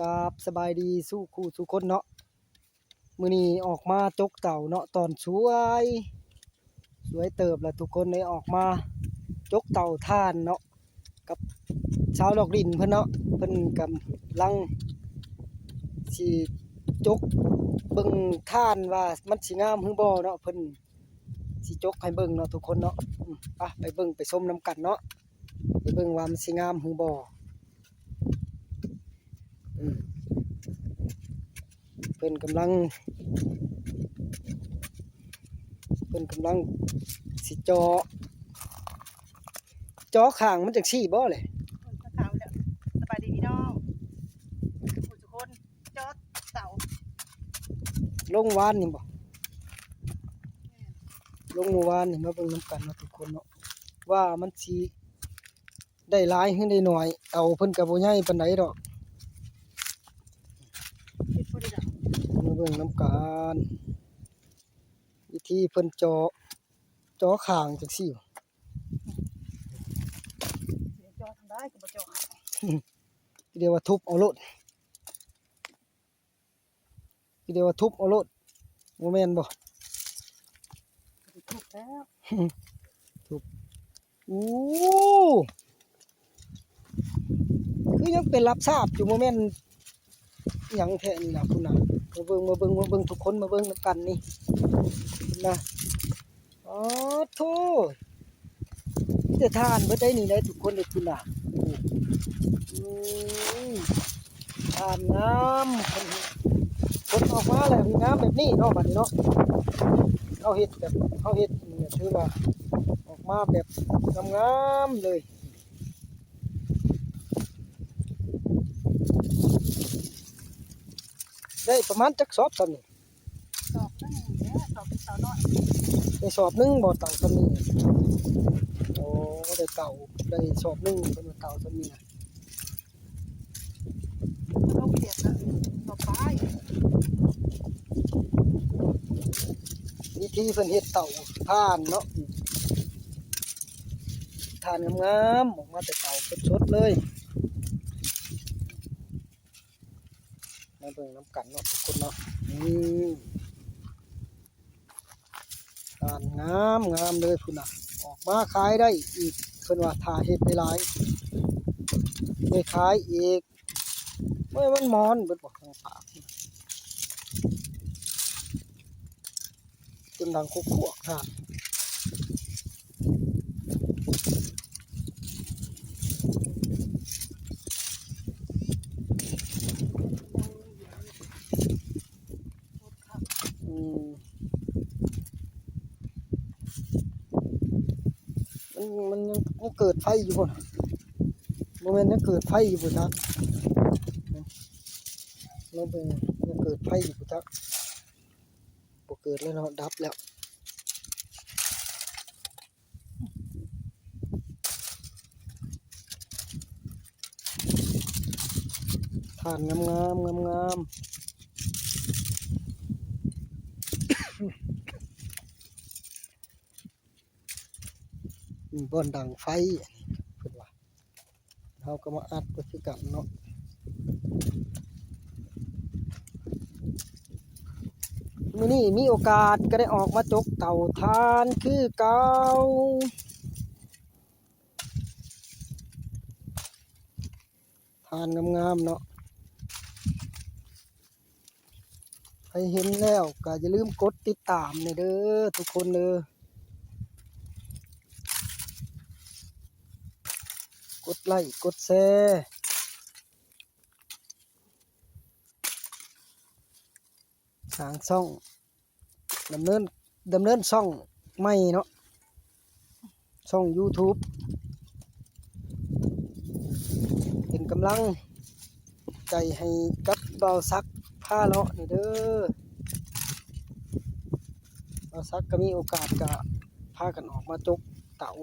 ກາບສະບາຍດີສູ່ຄູ່ສູ່ຄົນເນາະ. ມື້ນີ້ອອກມາຈົກເຕົາເນາະ ຕອນສວຍ ສວຍເຕີບລະທຸກຄົນເອີຍ ອອກມາຈົກເຕົາຖ່ານເນາະ ກັບຊາວນອກດິນເພິ່ນເນາະ. ເພິ່ນກຳລັງຊິຈົກເບິ່ງຖ່ານວ່າມັນຊິງາມຫຼືບໍ່ເນາະ ເພິ່ນ ຊິຈົກໃຫ້ເບິ່ງເນາະທຸກຄົນເນາະ. ອືມ ໄປ ໄປເບິ່ງໄປຊົມນຳກັນເນາະ ໄປເບິ່ງວ່າມັນຊິງາມຫຼືບໍ່. ອືມ ເພິ່ນກຳລັງ ເພິ່ນກຳລັງຊິເຈາະ ເຈາະຂ້າງມັນຈັ່ງຊີ້ບໍ່ແຫຼະ. ເອີ ເຈາະຂ້າງແລ້ວ. ສະບາຍດີພີ່ນ້ອງທຸກຄົນ. ຈອດເຕົາ ລົງວານນີ້ບໍ່? ແມ່ນ ລົງມື້ວານນີ້ ມາເບິ່ງນຳກັນເນາະທຸກຄົນເນາະ ວ່າມັນຊິໄດ້ຫຼາຍຫຼືໄດ້ໜ້ອຍ. ເຕົາເພິ່ນກະບໍ່ໃຫຍ່ປານໃດດອກ. ເຮັດບໍ່ໄດ້ດອກ. ມາເບິ່ງນຳກັນ ວິທີເພິ່ນເຈາະ ເຈາະຂ້າງຈັ່ງຊີ້ ເຈາະທາງໃດກະບໍ່ເຈາະ. ຄືດຽວວ່າທຸບເອົາໂລດ ຄືດຽວວ່າທຸບເອົາໂລດ ບໍ່ແມ່ນບໍ່? ທຸບແລ້ວ ທຸບ. ໂອ້ ຄືຍັງເປັນລາບຊາບຢູ່ ບໍ່ແມ່ນຫຍັງແທ້ນີ້ນະ. ພຸ້ນນະ ມາເບິ່ງ ມາເບິ່ງ ມາເບິ່ງທຸກຄົນ ມາເບິ່ງນຳກັນນີ້ ພຸ້ນນະ. ປາດໂທ້ ມີແຕ່ຖ່ານເບິດໄດ໋ນີ້ໄດ໋ທຸກຄົນເອີຍ ພຸ້ນນະ. ອືມ ຖ່ານງາມ ເພິ່ນ ເພິ່ນອອກມາແລ້ວງາມແບບນີ້ເນາະ ບາດນີ້ເນາະ. ເຮົາເຮັດແບບ ເຮົາເຮັດນີ້ຖືວ່າອອກມາແບບງາມໆເລີຍ. ໄດ້ປະມານຈັກສອບຊ່ຳນີ້? ສອບໜຶ່ງເດ້ ສອບເປັນເຕົານ້ອຍ. ໄດ້ສອບໜຶ່ງບໍ່ ເຕົາຊ່ຳນີ້? ໂອ້ ໄດ້ເຕົາ ໄດ້ສອບໜຶ່ງ ເພິ່ນວ່າເຕົາຊ່ຳນີ້ນະ. ເອົາຂຽດນະ ສອບປາຍ. ວິທີເພິ່ນເຮັດເຕົາຖ່ານເນາະ ຖ່ານງາມໆ ອອກມາແຕ່ເຕົາສົດໆເລີຍ. ມາເບິ່ງນຳກັນເນາະທຸກຄົນເນາະ. ນີ້ ຖ່ານງາມໆເລີຍພຸ້ນນະ ອອກມາຂາຍໄດ້ອີກ. ເພິ່ນວ່າຖ້າເຮັດໄດ້ຫຼາຍ ໄດ້ຂາຍອີກ. ໂອ້ຍ ມັນມອນເບິດບໍ່ ທາງປາກ ຈົນດັງຄວກໆ ທ່ານ. ອືມ ມັນ ມັນຍັງ ຍັງເກີດໄຟຢູ່ບໍ່ນະ? ບໍ່ແມ່ນຍັງເກີດໄຟຢູ່ບໍ່ຈັກ? ມັນເປັນ ຍັງເກີດໄຟຢູ່ບໍ່ຈັກ? ບໍ່ເກີດແລ້ວເນາະ ດັບແລ້ວ. ຖ່ານງາມໆ ງາມໆ ມີບ່ອນດັງໄຟ ເພິ່ນວ່າ. ເຮົາກໍມາອັດໄວ້ຄືກັນເນາະ. ມື້ນີ້ມີໂອກາດກໍໄດ້ອອກມາຈົກເຕົາຖ່ານຄືເກົ່າ. ຖ່ານງາມໆເນາະ. ໃຜເຫັນແລ້ວກໍຢ່າລືມກົດຕິດຕາມແດ່ເດີທຸກຄົນເດີ. ກົດໄລ້ ກົດແຊ ສ້າງຊ່ອງ ດຳເນີນ ດຳເນີນຊ່ອງໃໝ່ເນາະ. ຊ່ອງຢູທູບ ເປັນກຳລັງໃຈໃຫ້ກັບບ່າວສັກພາເລາະນີ້ເດີ. ບ່າວສັກກໍມີໂອກາດກໍພາກັນອອກມາຈົກເຕົາ.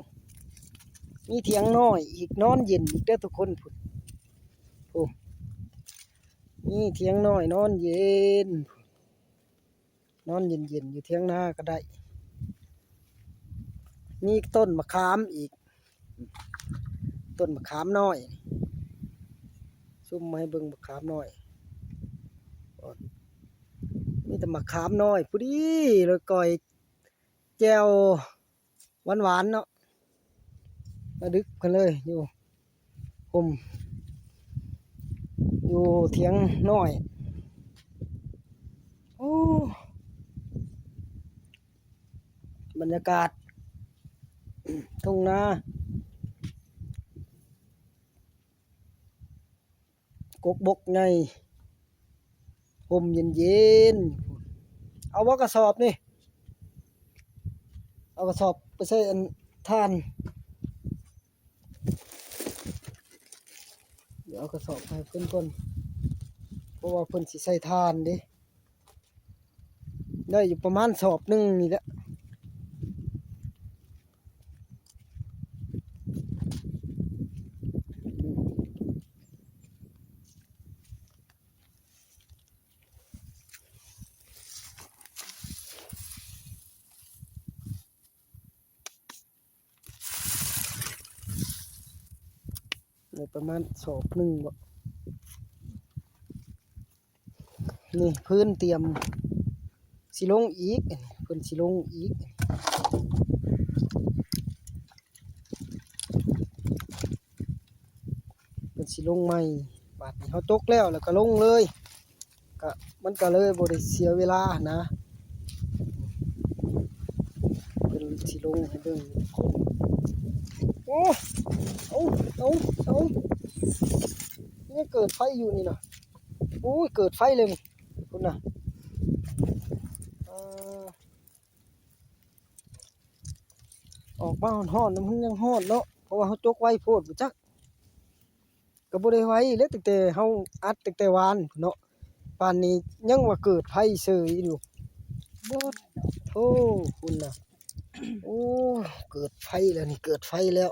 ມີຖຽງນ້ອຍອີກ ນອນເຢັນອີກເດີທຸກຄົນ. ພຸ້ນ ໂອ້ ມີຖຽງນ້ອຍນອນເຢັນ. ນອນເຢັນໆຢູ່ຖຽງນາກໍໄດ້. ມີຕົ້ນມະຂາມອີກ ຕົ້ນມະຂາມນ້ອຍ. ຊູມມາໃຫ້ເບິ່ງມະຂາມນ້ອຍ. ມີແຕ່ໝາກຂາມນ້ອຍພໍດີ ແລ້ວກ້ອຍແຈ່ວຫວານໆເນາະ ມາດຶກເພິ່ນເລີຍ ຢູ່ຮົ່ມ ຢູ່ຖຽງນ້ອຍ. ໂອ້ ບັນຍາກາດທົ່ງນາ ກົກບົກໃຫຍ່ ຮົ່ມເຢັນໆ. ເອົາບໍ່ກະສອບນີ້ ເອົາກະສອບໄປໃສ່ອັນຖ່ານ ດຽວເອົາກະສອບໃຫ້ເພິ່ນກ່ອນ ເພາະວ່າເພິ່ນຊິໃສ່ຖ່ານເດ້. ໄດ້ຢູ່ປະມານສອບໜຶ່ງນີ້ແຫຼະ. ໄດ້ປະມານສອບໜຶ່ງບໍ. ນີ້ພື້ນຕຽມຊິລົງອີກ ເພິ່ນຊິລົງອີກ ເພິ່ນຊິລົງໃໝ່. ບາດນີ້ເຮົາຈົກແລ້ວ ແລ້ວກະລົງເລີຍ ກະ ມັນກະເລີຍບໍ່ໄດ້ເສຍເວລາຫັ້ນນະ. ເພິ່ນຊິລົງໃຫ້ເບິ່ງ. ໂອ້ ເອົາ ເອົາ ເອົາ ຍັງເກີດໄຟຢູ່ນີ້ນະ. ໂອ້ຍ ເກີດໄຟເລີຍນີ້ ພຸ້ນນະ. ເອີ ອອກມາຮ້ອນໆ ມັນຍັງຮ້ອນເນາະ ເພາະວ່າເຮົາຈົກໄວໂພດບໍ່ຈັກ. ກໍບໍ່ໄດ້ໄວເດ້ ຕັ້ງແຕ່ເຮົາອັດຕັ້ງແຕ່ວານພຸ້ນເນາະ ປານນີ້ຍັງວ່າເກີດໄຟເສີຍຢູ່. ໂອ້ໂທ້ ພຸ້ນນະ. ໂອ້ ເກີດໄຟແລ້ວນີ້ ເກີດໄຟແລ້ວ.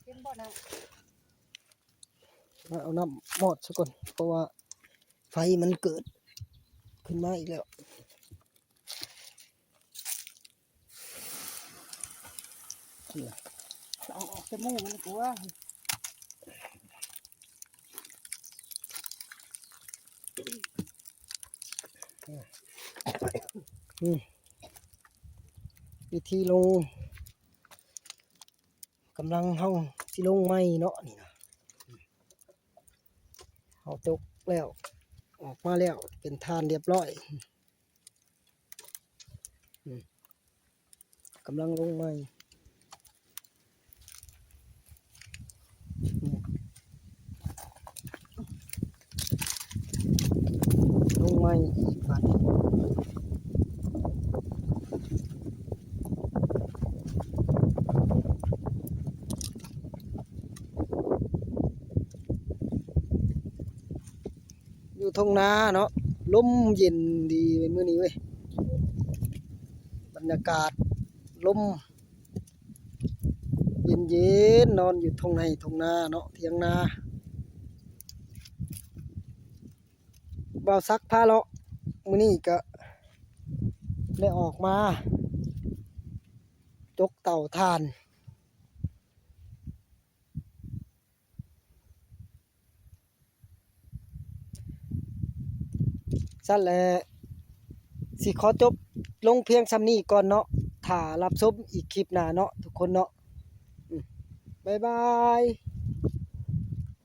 ເຫັນບໍ່ນະ? ມາເອົານ້ຳມອດຊະກ່ອນ ເພາະວ່າໄຟມັນເກີດຂຶ້ນມາອີກແລ້ວ. ເອົາອອກແຕ່ໝູ່ມັນກວ່າ. ອືມ ວິທີລົງ ກຳລັງເຮົາຊິລົງໃໝ່ເນາະ ນີ້ນະ ເຮົາຈົກແລ້ວ ອອກມາແລ້ວ ເປັນຖ່ານຮຽບຮ້ອຍ. ອືມ ກຳລັງລົງໃໝ່. ລົງໃໝ່ອີກບາດນີ້ ຢູ່ທົ່ງນາເນາະ ລົມເຢັນດີມື້ນີ້ເວີຍ ບັນຍາກາດລົມ ເຢັນໆ ນອນຢູ່ທົ່ງໄຮ່ທົ່ງນາເນາະ ຖຽງນາ. ບ່າວສັກພາເລາະ ມື້ນີ້ກະໄດ້ອອກມາຈົກເຕົາຖ່ານ ຊັ້ນແຫຼະ ຊິຂໍຈົບລົງພຽງສ່ຳນີ້ກ່ອນເນາະ ຖ້າຮັບຊົມອີກຄລິບໜ້າເນາະ ທຸກຄົນເນາະ ອືມ ບາຍບາຍ.